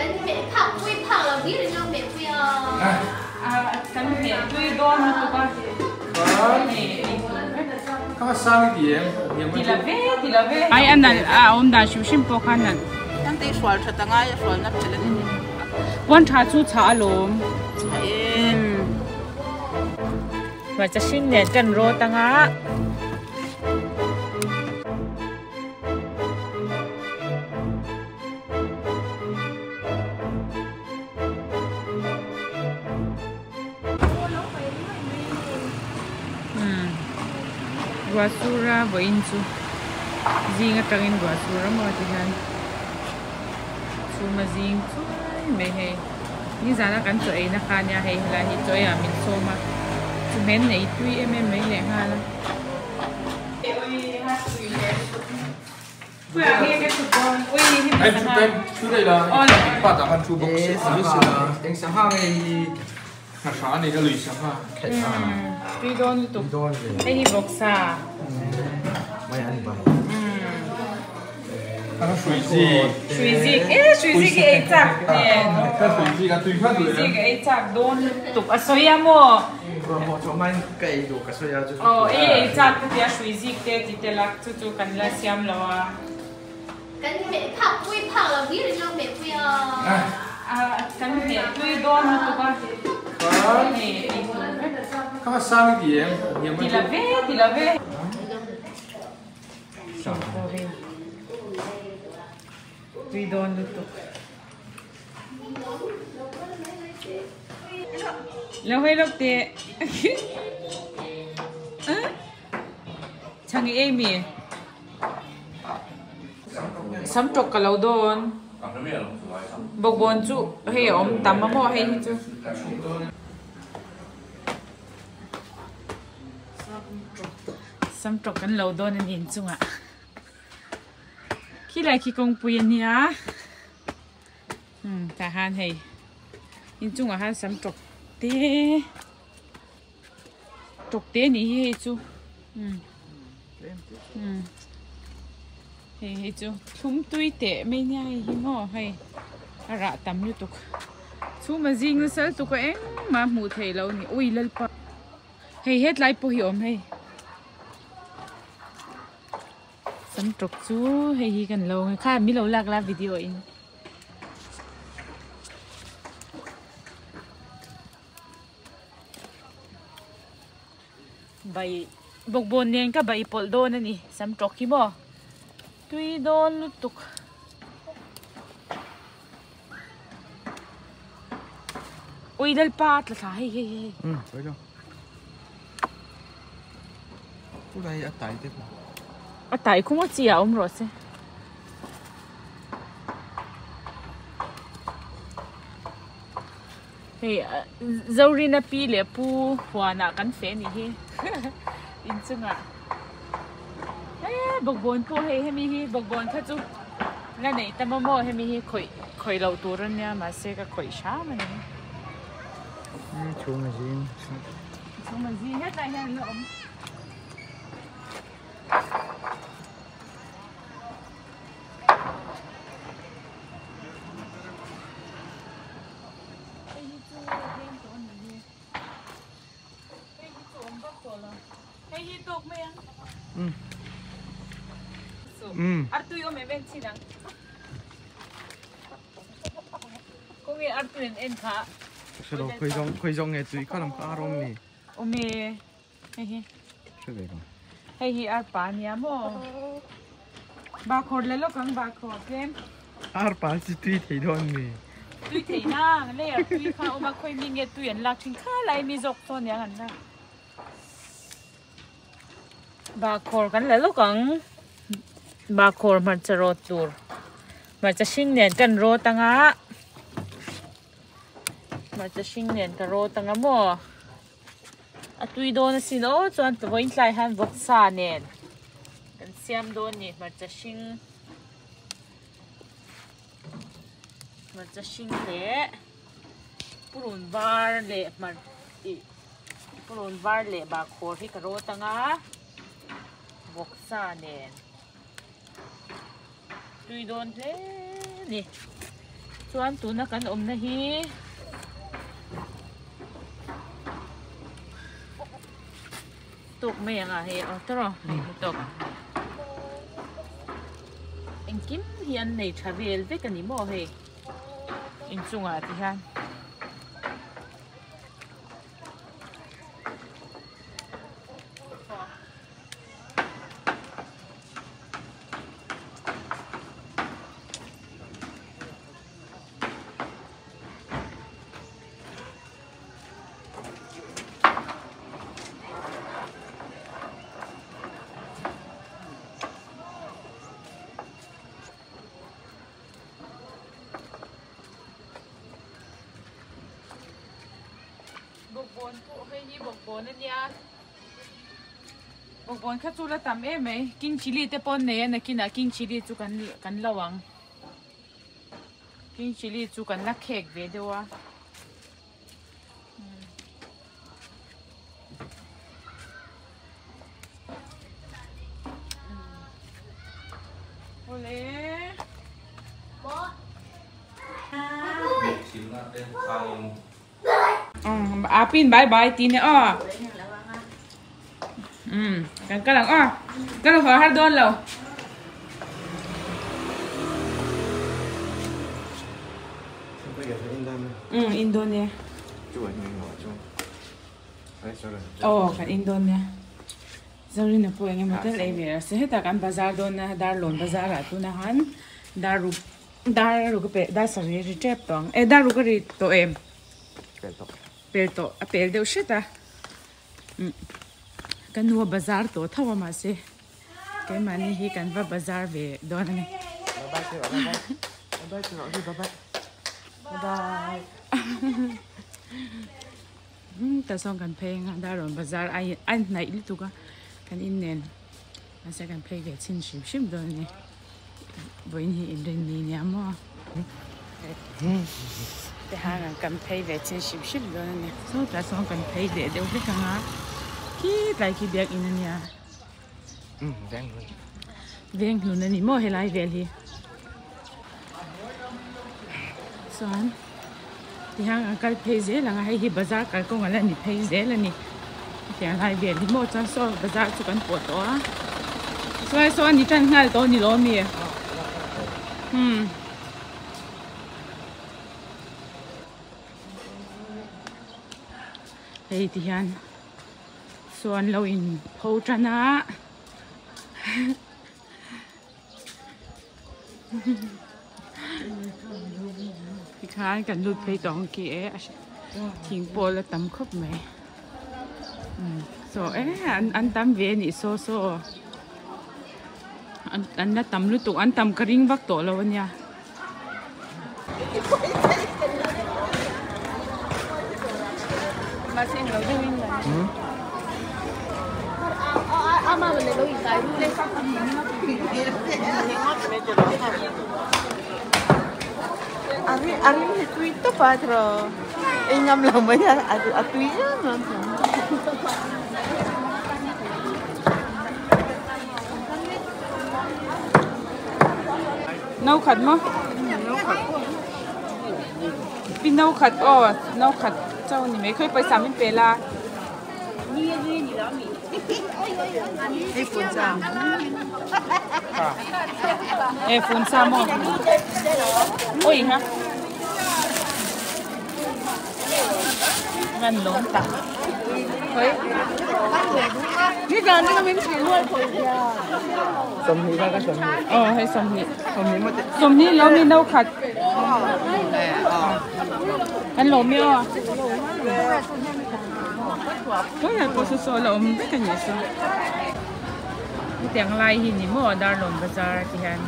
Kan hmeh phak pui phak lo hlir in lo hmeh pui a. Kan hmeh tui dawn lutuk a. Ti la ve ti la ve. Ai a nalh a awm dan hrim hrim pawh kha a nalh. Kan tei hrual that a ngai a hrual na phelh a ni. Puan tha chu chhah alawm. Chhah e. Hmarcha hring nen kan rawt anga. Ruah sur a vawiin chu zing atangin ruah sur a maw ti hian chhum a zing chuai mai hei nizana kan chaw ei na kha ania hei helai hi chaw ei ah min sawm a chawhmeh an nei tui em em mai leh nghal a. Tui dawn lutuk hei hi vawksa hruizik e hruizik hi ei chak nen hruizik ei chak dawn lutuk a sawi a maw aw ei ei chak ka tia hruizik te ti tel a. Chu chu kan la siam lo a. Kan hmeh phak pui phak lo hlir in lo hmeh pui a. Kan hmeh tui dawn lutuk a. Ti la ve ti la ve. Tui dawn lutuk. Lo hawi lawk teh. Chhang i ei mi? Sam tawk ka lo dawn. Bawkbawn chu hei a awm tam a maw hei hi chu. Sam tawk kan lo dawn a ni inchungah. Khilai khi kawngpui a nia. Umm tah han hei inchungah han sam tawk te. Tawk te anih hi hei chu umm umm hei hei chu thlum tui teh mai nia hei hi maw hei a rah tam lutuk chhum a zing nasa lutuk a engmah hmuh theih loh a ni ui lalpa hei hetlai pawh hi a awm hei sam tawk chu hei hi kan lo kha mi lo lak la video in. Bai bawkbawn nen ka bai pawlh dawn a ni sam tawk hi maw tui dawn lutuk ui lalpa tla thla hei hei hei um sawi lo pulai a tai te a tai khum a chi a awm rawh se. Hei Zorina pi leh pu huanah kan feh anih hi inchungah he bawkbawn pawh hei hemi hi bawkbawn kha chu la neih tam a maw hemi hi khawih khawih loh tur ania mahse ka khawih hram a ni. Chhung a zing chhung a zing hetlai hian an la awm. Hei hi chu a tlem tawh a nih hi. Hei hi chu awm vak tawh lo. Hei hi tawk mai ang. Um. So, artui awm em en chin ang. Kawng e artui an en kha. Hre lo, khawi zawng khawi zawng nge tui kha lam kha ar awm ni. Awm e. Hei hi. Hre ve lo. Hei hi arpa a nia maw? Bakhawr la lawk ang bakhawr tlem. Arpa chu tui thei dawn mi. Tui thei nang layer tui kha awm a khawi mi nge tui an lak thin kha lai mi zawk sawn niang an lak. Bakhawr kan la lawk ang. Bakhawr hmarcha rawt tur. Hmarcha hring nen kan rawt anga. Hmarcha hring nen ka rawt anga maw? A tui dawn asin aw chuan vawiin tlai hian vawksa nen kan siam dawn a ni hmarcha hring hmarcha hring leh purun var leh hmar ih purun var leh bahkhawr hi ka rawt ang a vawksa nen tui dawn hle a ni. Chuan tuna kan awmna hi tawk mai ang a hei aw tawrh hei hi tawk engkim hi an nei tha vel vek a ni maw hei inchungah ti hian. Bawkbawn pawh hei hi bawkbawn a nia bawkbawn kha chu la tam em mai king chilli te pawh an nei a nakinah king chilli chu kan kan lo ang king chilli chu kan la khek ve deuh a. A pin bye bye ti nè aw um kan kal ang aw kan haw har dawn lo um in dawn e aw kan in dawn nia Zorina pawh eng emaw tel ei ve a se hetah kan bazar dawn a Darlawn bazar ah tuna han dar ruk dar ruk a pe dar sarih a ri tep tawh ang e dar ruk a ri tawh em pel tawh a pel deuh hret a umm ka nu a bazar tawh tho a mahse keimahni hi kan va bazar ve dawn a ni. Tah sawn kan phei anga Darlawn bazar a a hnaih lutuk a kan in nen mahse kan phei ve chhin hrim hrim dawn a ni vawiin hi inrinni nia maw tihian kan phei ve chhin hrim hrim dawn a ni saw tah sawn kan phei leh deuh vek ang a khitlai khi biakin a nia venghlun a ni maw helai vel hi chuan tihian an kal phei zel ang a hei hi bazar kalkawng ala ni phei zel a ni hetiang lai vel hi maw chuan saw bazar chu kan pawh tawh a chuan saw a ni tan nghal tawh a ni lawm mi umm. Hei tihian saw an lo in pho tan a. Tikhan kan lut phei tawh ang ki e thing pawh la tam khawp mai saw e an tam ve a nih saw saw an la tam lutuk an tam ka ring vak tawh lo a nia. No khat maw? Pi no khat aw no khat chauh ni mai khawi pawisa min pe la. E phone sa maw? Oi ha. Van lawm tak. Khawi? Aw hei sawmhnih. Sawmhnih lo mi no khat. Kan lawm mi aw. Khawi pawh saw saw la awm vek a ni saw. Hetiang lai hi ni maw Darlawn bazar ti hian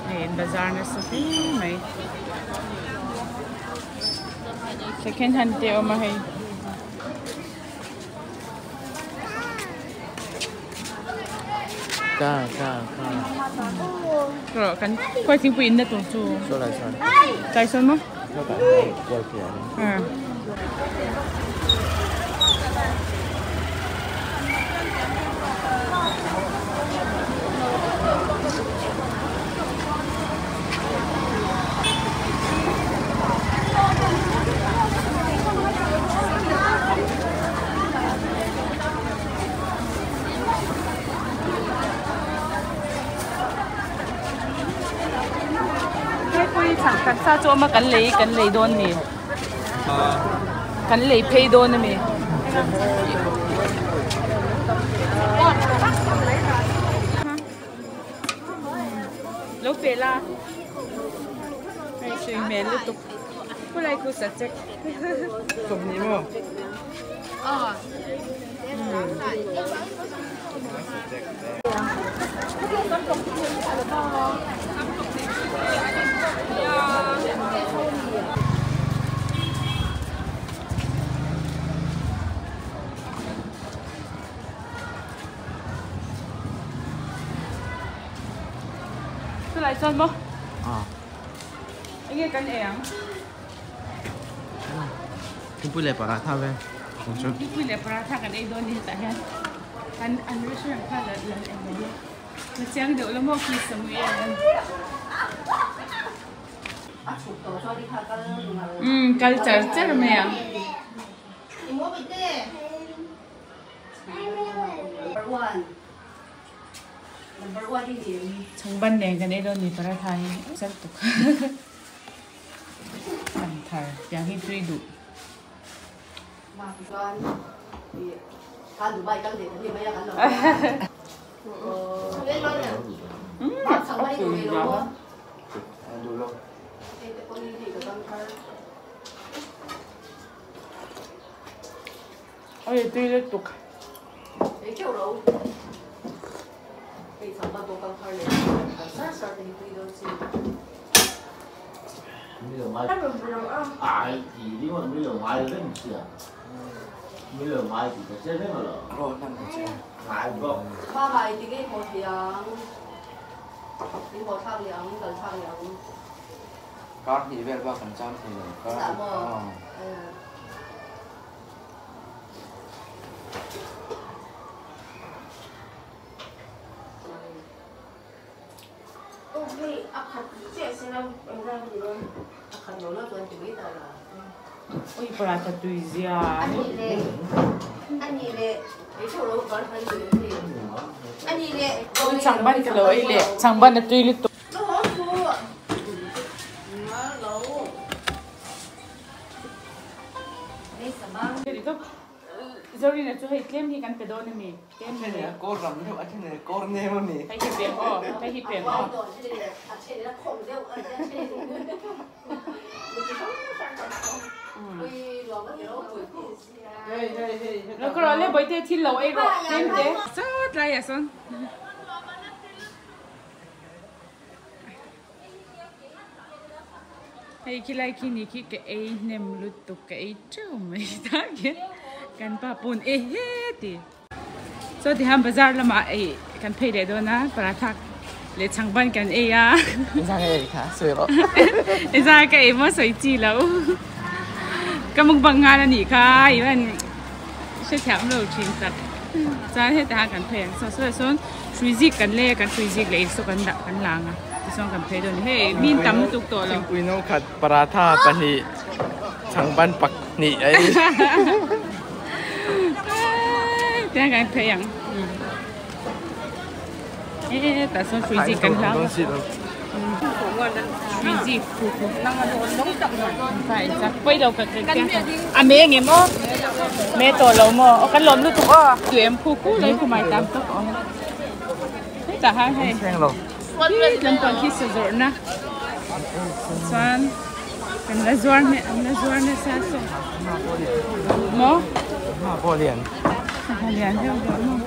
hei in bazar nasa hle mai. Second hand te a awm a hei. Ka ka ka. Ro kan khuai thingpui in na tur chu. Saw lai sawn. Tlai sawn maw? Saw tah hian kual piah a ni. Hei chhang kan sa chu awm a kan lei kan lei dawn mi kan lei phei dawn ami. Lo pe la hei tui hmel lutuk khulai khu sa chek. Sawmhnih maw? Chulai chuan maw? Enge kan ei ang? Thingpui leh paratha vel. Thingpui leh paratha kan ei dawn ni hetah hian an an restaurant kha la la eng mai e la chiang deuh la maw khi samui em em umm kal char char mai ang. Chhangban nen kan ei dawn ni paratha hi char tuk. Kan thar tiang hi tui duh. Oi tui lutuk. Ui paratha tui zia. Ui changban ka lo ei leh changban a tui lutuk. Zorina chu hei tlem hi kan pe dawn a mi? Tlem hi le. Kawr ram deuh a then kawr nem a mi. Hei hi peng aw, hei hi peng aw. Lo ka rawh le bawihte thil lo ei rawh tlem te. Sawt lai ah sawn. Hei khilai khi ni khi ka ei hnem lutuk ka ei teuh mai ta khian kan pa pawn e he ti. Chaw ti hian bazar lamah ei kan phei leh dawn a paratha leh chhangban kan ei a. Engzah nge ei kha sawi rawh. Engzah ka ei maw sawi chi lo. Ka mukbang nghal a nih kha even hrethiam lo thin tak. Chuan hetah hian kan phei ang saw saw sawn hrui zik kan lei a kan hrui zik leh in saw kan dah kan lang a tichuan kan phei dawn a ni hei min tam lutuk tawh lo. Thingpui no khat paratha pahnih chhangban pahnih a ei. Tiang kan phei ang e tah sawn hrui zik kan hlau hrui zik A me nge maw? Me tawh lo maw? Aw kan lawm lutuk aw. Tuem khu khu lai khu mai tam tak awm. Hetah han hei. Khi lampang khi sa zawrh na. Chuan kan la zuar hme an la zuar nasa saw. Maw? Sangha lian deuh deuh maw?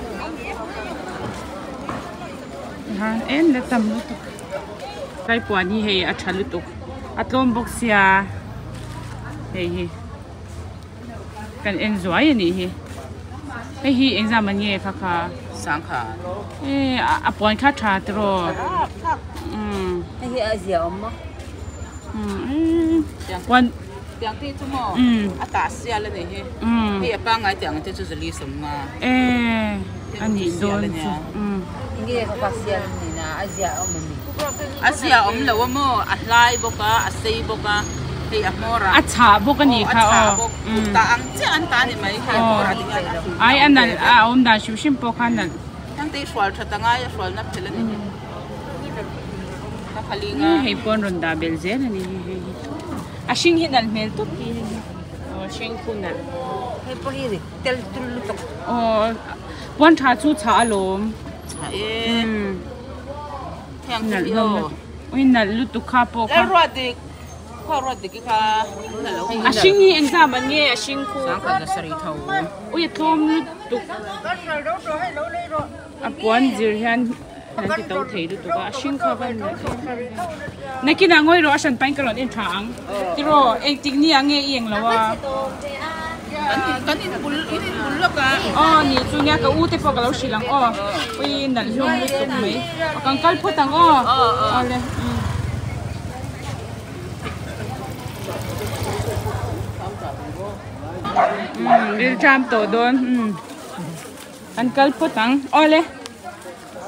Han en la tam lutuk. Kaipuan hi hei a tha lutuk a tlawm bawk sia hei hi kan en zuai a nih hi hei hi engzam an nge kha kha sangha e a puan kha tha tiraw umm hei hi a zia awm maw umm puan tiang te chu maw a tah sial a nih hi hei a pangngai tiang te chu zali sawm nga e a nih dawn chu enge ka pa sial a nih na a zia awm ami a zia awm lo a maw a hlai bawk a a sei bawk a hei a hmawr ah a chhah bawk a nih kha aw a chhah bawk ta ang chiah an ta ni mai hei a hmawr ah tinge ai a nalh a awm dan hrim hrim pawh kha a nalh thangte i hrual that angai a hrualna phelh a ni. Khalinga. Hei pawn rawn dah belh zel a ni hi hei hi. A hring hi nalh hmel tawp hi hei hi. Aw a hring khu nalh. Hei pawh hi ri tel tul lutuk. Aw puan tha chu chhah alawm. Chhah e. Thiang Nalh hlawm lutuk. Ui nalh lutuk kha pawh kha. Lalruat dik. Khaw ruat dik kha nalh lo. A hring hi engzah man nge a hring khu. Sangkhat la sarih tho. Ui a tlawm lutuk. A puan zir hian an ti to thei lutuk a, a hring kha va nalh em em. Nakinah ngawi rawh a hran pahin ka rawn en tha ang. Tiraw engtik ni ah nge i eng lo a? Kan in bul in in bul lawk a. Aw ni chu nia ka u te pawh ka lo hrilh ang aw. Ui nalh hlawm lutuk mai. Kan kal phawt ang aw. Awle. Umm rilṭam tawh dawn. An kal phawt ang. Awle.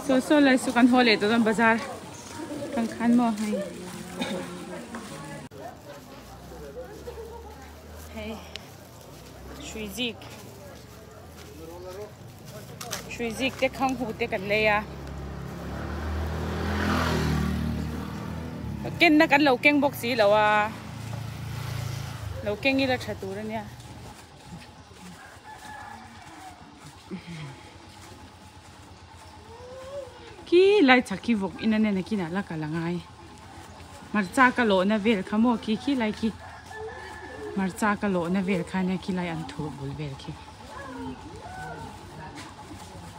Saw saw lai chu kan haw leh tawh dawn bazar kan khan maw hei. Hei hrui zik hrui zik te khang hu te kan lei a. Kenna kan lo keng bawk si lo a. Lo keng ila tha tur ania. Khi lai chhak khi vawk in a nen a kinah la kal a ngai hmarcha ka lawhna vel kha maw khi khi lai khi hmarcha ka lawhna vel kha nia khi lai an thur bul vel khi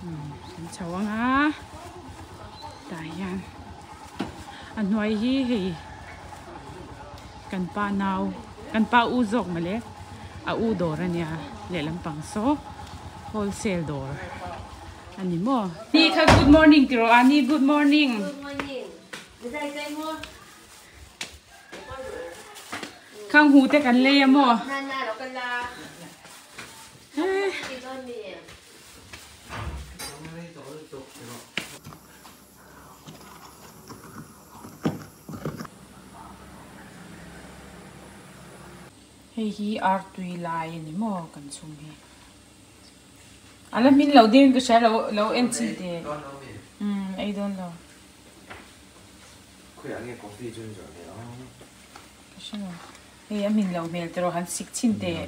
umm kan chho ang a tah hian a hnuai hi hei kan pa nau kan pa u zawk mawle a u dawr a nia lehlam pang saw wholesale dawr a ni maw. Ni kha good morning ti rawh a ni good morning. Good morning. Zai kai maw. Khang hu te kan lei a maw. Na na lo kan la. Hei hi ar tui lai a ni maw kan chhung hi. A la hmin lo deuhin ka hria lo lo en chhin teh. Umm ei dawn lo. Ka hre lo. Hei a hmin lo hmel tiraw han sik chhin teh.